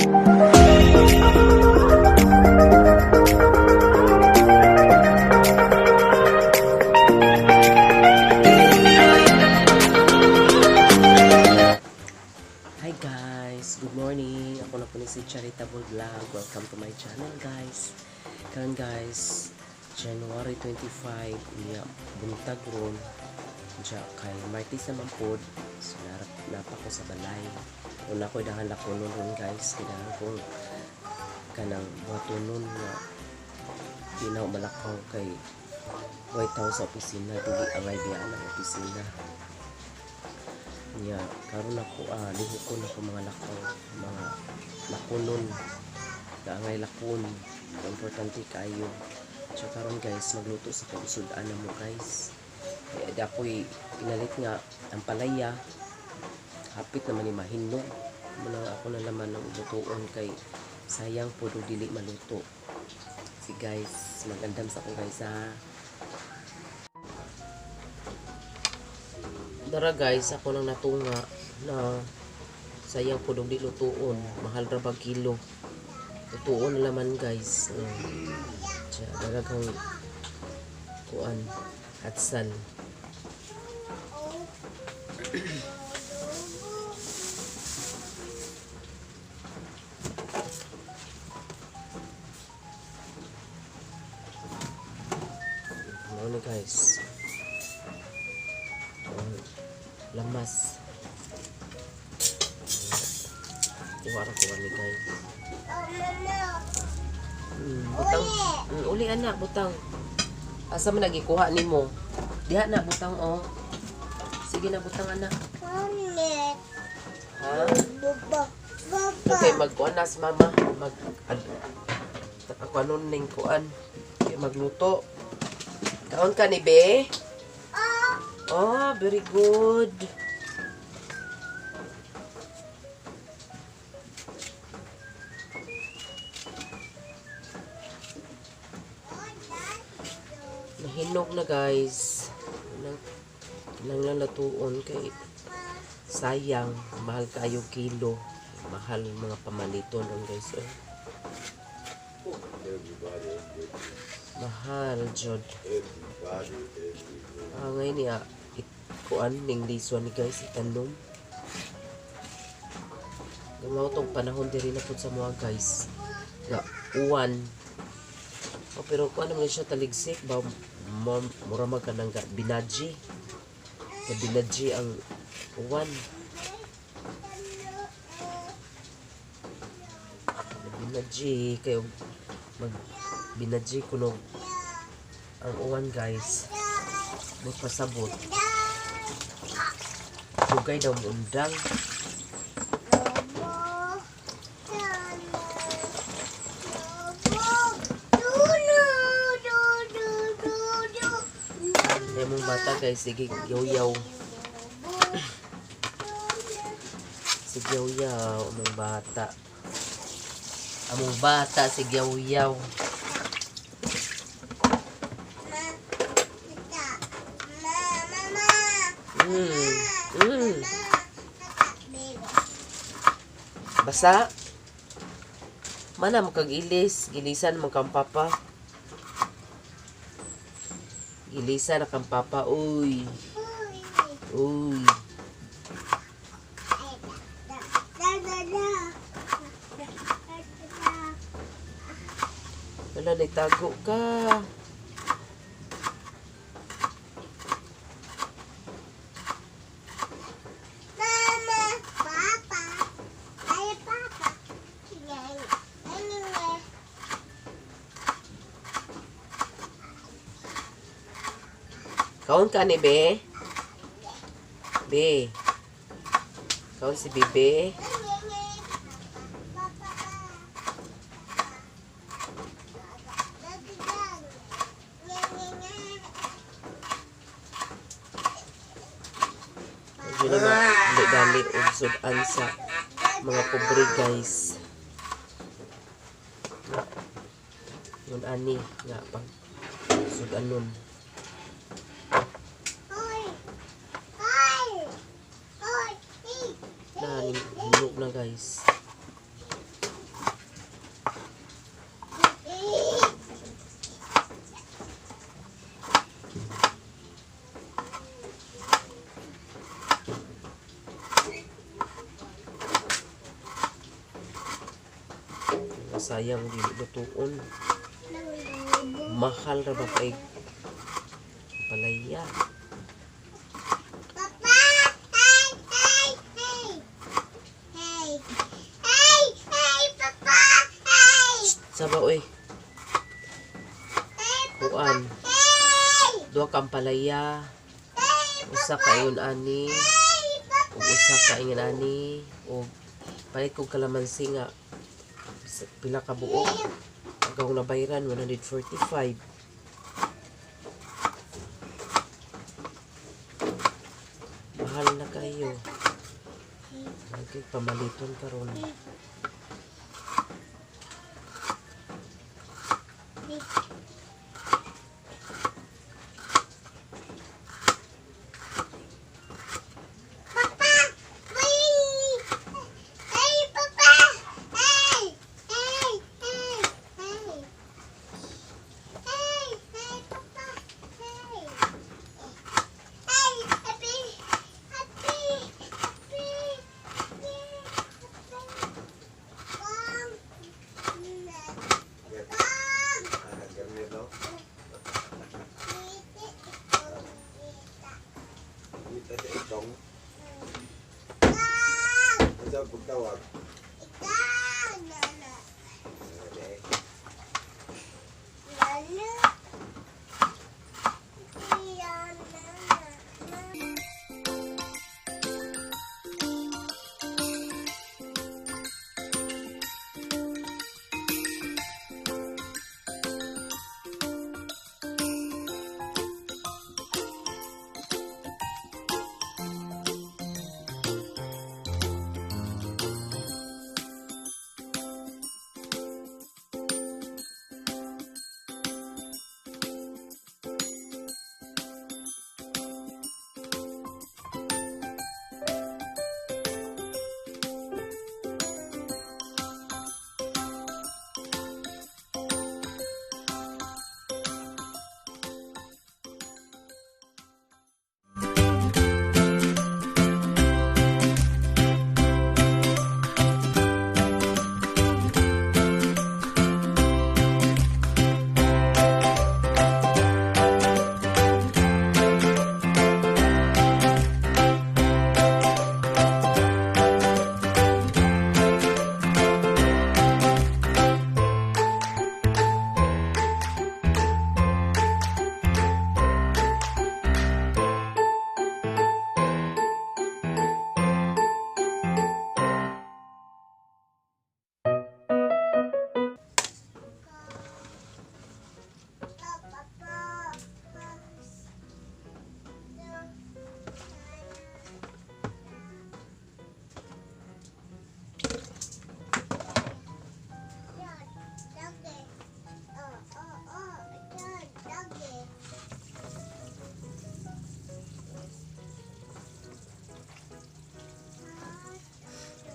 Hi guys! Good morning! Ako na po ni si Charitable Vlog. Welcome to my channel, guys. Karon guys, January 25, niya buntag ron. Diya kay Martis naman pod. So narap napa ko sa balay. Una ko dahan lakonon ron, guys. Kailangan kong kanang buhatonon nga di na ako malakaw kay White House sa opisina, dili angay biyaan ang opisina. Nya karon ako lihokon ako mga lakaw, mga lakonon, kaangay lakon. Importante kaayo. Tsaka karon guys, magluto sa kong sud-an na mo, guys. Kaya di ako'y pinalit nga ang palaya. Hapit naman ni mahinog. Muna ako na laman ng lutuon kay sayang po do dili maluto. Si guys, magandam sa ko, guys, ha. Dara guys, ako nang natunga na sayang po di lutuon. Mahal ra ba kilo? Lutuon na laman, guys. Siya, daragang kuan atsal. Ano ni, guys? Oh, lamas. Kuha ra kuha ni, guys. Butang. Uli anak, butang. Asa man nagikuha nimo? Diha na butang oh. Sige na, butang anak. Ha? Okay, magkuan na si mama. Mag ad, ako anon ning kuan. Okay, magluto. Kaon ka ni be? Oh, very good. Nahinog na, guys. Nang nang latuon kay sayang, mahal kayo kilo. Mahal mga pamaliton ron, guys. Oh. Everybody Mahal jud. everybody everywhere. Ah, ngayon niya, kuan ning liswan ni guys, itanom. Gamaw tong panahon diri na pud sa mga, guys. Nga uwan. Oh, pero kuan naman siya taligsik ba mura man ka nang binaji. Ka binaji ang uwan. Binaji kayo mag binaji kuno ang uwan, guys. Magpasabot. Dugay daw undang. Ay mong bata, guys, sige yaw-yaw. Sige yaw-yaw among bata. Among bata sige yaw-yaw. Basa. Mana mo kag ilis, gilisan mo kang papa. Gilisan na kang papa, uy. Uy. Wala, nagtago ka. Mama, Papa, ay Papa. Kaon ka ni be? Be. Kaon si bebe? Medyo na dali og sud-an sa mga pobre, guys. Nga, yun ani nga pag sud-anon. Na hinog na, guys. Masayang dili lutuon. Mahal ra ba kay palaya. Papa! Hey! Hey! Hey! Hey! Hey! Hey, Papa! Hey! Saba oy, Hey, Papa! kuan. Hey! Duha ka ampalaya, Hey, usa ka ingon ani, Hey, Papa! ug usa ka ingon ani, ug palit kog kalamansi nga pila ka buok. Agawng nabayran 145. Mahal na kayo. Lagi pamaliton karon. Papa! Wait! Hey, Papa! Hey! Hey! Hey! Hey! Hey! Hey, Papa! Hey! Hey! Happy! Happy! Happy! Happy! Happy! Bang! Bang! Ah, garnet no? Kita sa itong. Bang! Ano sa pagtawag? Ikaw! Nana! Okay. Nana! Iya, nana.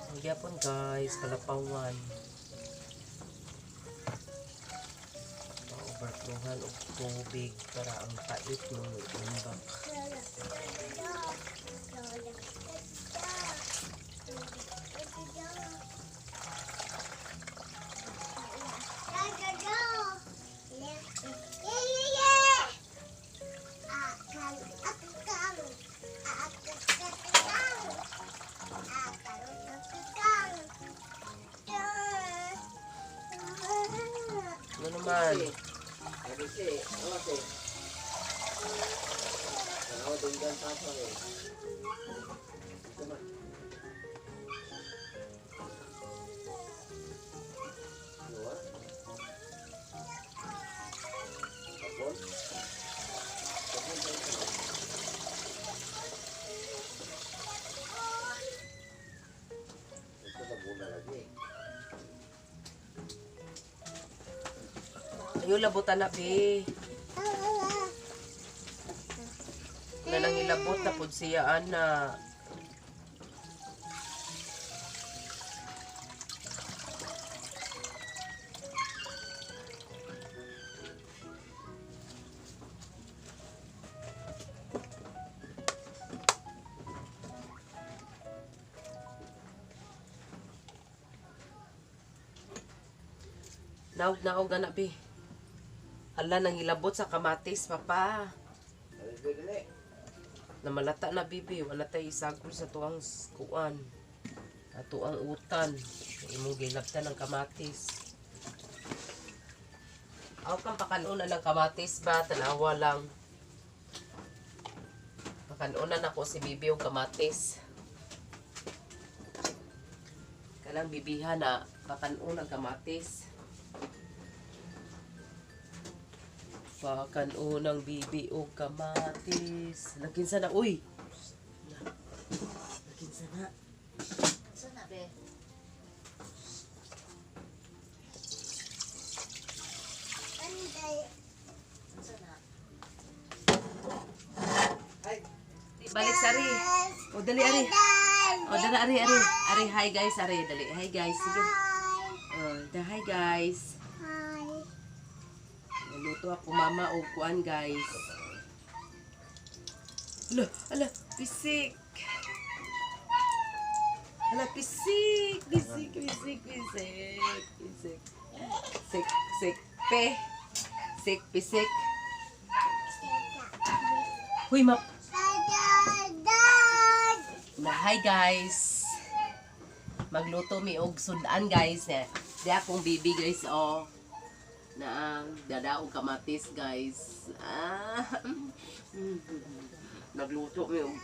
Ang gyapon guys, kalapawan. Ma-overflowhan og tubig para ang pait ng umbak. Ano naman? ABC, ABC. Ano, dinggan papa eh. Ito man. Ano ah? Kapon? Kapon ba ito? Ito Laguna lagi eh. Ayaw labutan na, be. Na nang ilabot na pud siya, ana. Naog naog na bi. Hala nang hilabot sa kamatis papa. Dali, dali. Namalata na bibi, wala tay isagol sa tuang kuan. Ato ang utan. Imong gilabtan ng kamatis. Aw kang pakanunan ng kamatis ba? Tanawa lang. Pakanunan ako si bibi og kamatis. Kanang bibiha na pakanunan ng kamatis. Pakanunang bibi og kamatis. Nakinsa na, uy! Nakinsa na. Saan na, be? Anday. Saan na? Balik sari. O dali ari. O dali ari ari. Ari hi guys, ari dali. Hi guys. Sige. Hi. O, da, hi guys. Hi. Naluto ako mama og kuan guys. Ala, ala, pisik. Ala, pisik, pisik, pisik, pisik, pisik. Sik, sik, pe. Sik, pisik. Huy, map. Dad. Na, hi guys. Magluto mi og sudan guys. Eh, di akong bibi guys oh. Na ang dada og kamatis guys. Ah. Nagluto mi og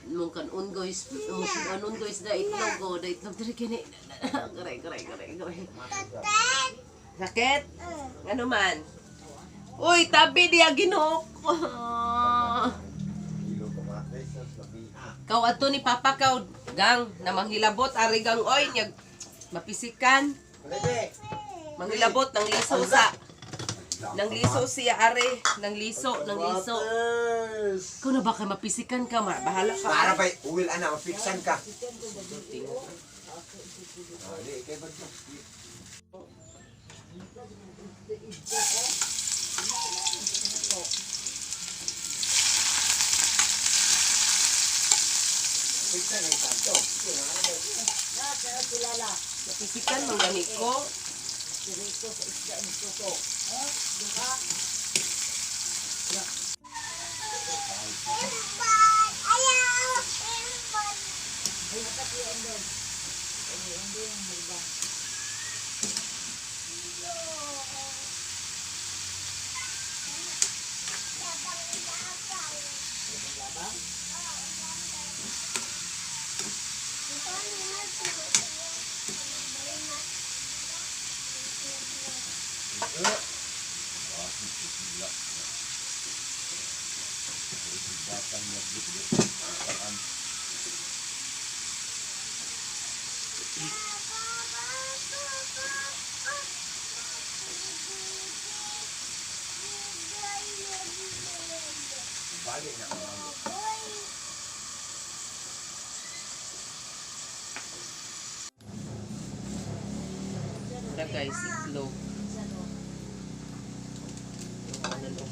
mong kanon guys. Mong sudanon guys da itlog oh, da itlog diri kini. Garay garay garay garay. Dad. Sakit? Ano man? Uy, tabi diya Ginoo ko. Kilo kamatis sa labi. Kaw adto ni Papa kaw gang na manghilabot ari gang oy nyag mapisikan. Dali, Manghilabot nang liso sa nang liso siya are nang liso nang liso. Kamatis. Ikaw na ba kay mapisikan ka ma bahala ka. Para ba, uwil ana, mafiksan ka. Dali, kay ba't Fiksan ang kanto. Mapisikan man gani ko. Impad. Ayaw. Impad. Bali na. Wala guys itlog. Yung ano no.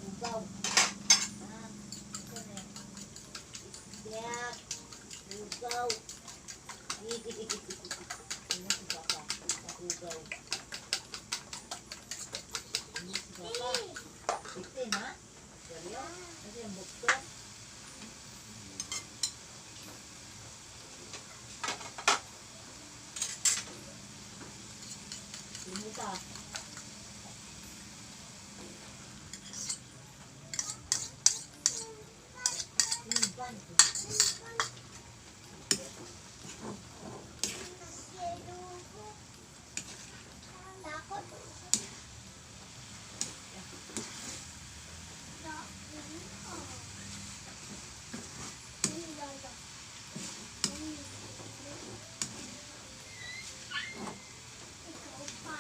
Ugaw. Ah, Yak. Ugaw. Ano si Papa? Ugaw. Ano si Papa? 15, ha? Seryo? Kasi ang bukto. Tumuta. Timban. Takot. Ikaw pa.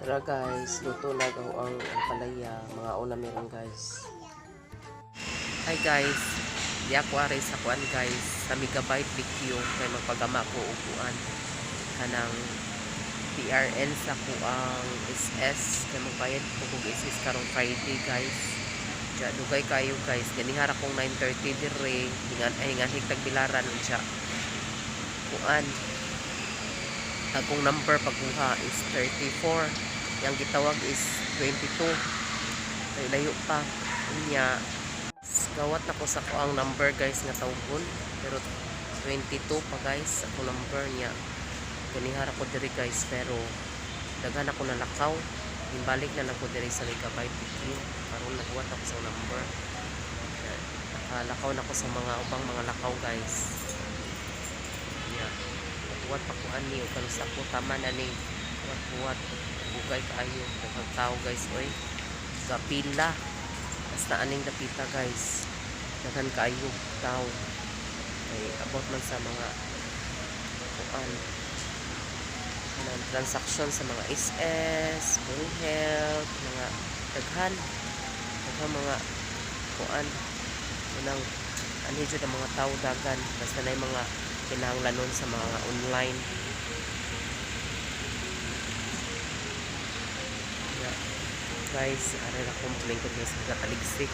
Tara guys, luto na gaw ang ampalaya. Mga una meron, guys. Hi guys, di ako aray sa kuan, guys, sa Megabyte BQ kay magpagama ko og kuan, kanang TRN sa kuang SS kay magbayad ko kog SS karong Friday, guys. Diya, dugay kayo, guys. Ganihara kong 9:30 dire, hingan ay hingan Tagbilaran unsa. Kuan. Akong number pagkuha is 34. Yang gitawag is 22. Ay layo pa. Unya, gawat na ko sa kuang number, guys, nga tawgon, pero 22 pa, guys, ako number niya. Ganihara ko diri, guys, pero daghan ako nalakaw. Imbalik na lang ko diri sa Megabyte BQ karon nagwat ako sa number. Nakalakaw na ko sa mga ubang mga lakaw, guys. Yeah. Buwat pa ko ani o kanusa ko tama na ni buwat buwat bugay kaayo, daghang tao, guys, oy, gapila basta aning dapita, guys, daghan kaayo tao kay abot man sa mga kuan, kanang transaction sa mga SS, PhilHealth, mga daghan daghan mga kuan, kanang anhi jud ang mga tao dagan basta na mga kinahanglanon sa mga online. Yeah. Guys, ari ra akong lingkod, guys, nagkataligsik.